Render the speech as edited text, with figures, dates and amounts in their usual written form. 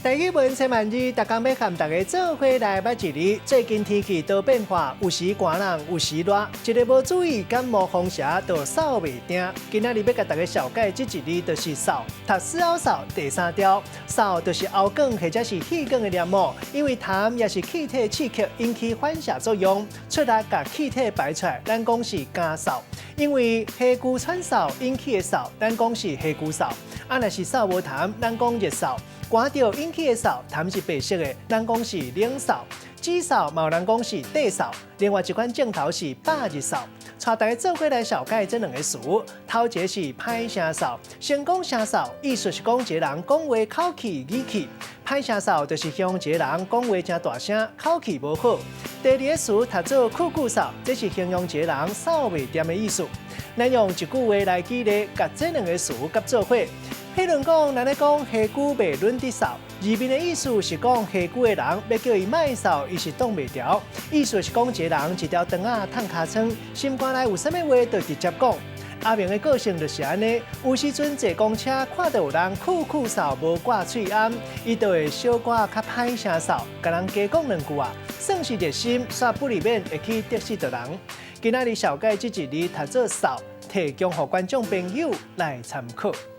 台語文千萬字，逐工欲和大家做伙來捌一字。最近天氣多變化，有時寒冷，有時熱，一个無注意，感冒風邪就掃袂定。今仔日欲共大家紹介這一字，就是嗽，讀四凹嗽第三調，嗽就是喉管或者是氣管的黏膜，因為痰抑是氣體刺激引起反射作用，出來共氣體排出來，咱講是乾嗽。因為氣龜喘嗽引起的嗽，咱講是氣龜嗽。啊，若是嗽無痰，咱講熱嗽。寒著引起的嗽，痰是白色的，咱講是冷嗽。止嗽嘛有人講是短嗽。另外一款症頭是百日嗽。帶大家做伙來紹介這兩個詞，頭一个是歹聲嗽，先講聲嗽，意思是講一个人講話口氣語氣。歹聲嗽就是形容一個人講話誠大聲，口氣無好。第二个詞讀做睏睏嗽，這是形容一個人嗽袂恬的意思。咱用一句話來舉例，共這兩個詞結做伙。譬如講，咱咧講火龜袂忍得嗽，字面的意思是講火龜的人欲叫伊莫嗽，伊是擋袂牢。意思是講一个人一條腸仔迵尻川，心肝內有啥物話就直接講。阿明的個性就是按呢，有時陣坐公車看著有人睏睏嗽無掛喙罨，伊就會小可較歹聲嗽，共人加講兩句啊，算是熱心，煞不離免會去得失著人。今仔日紹介這一字讀做嗽，提供予觀眾朋友來參考。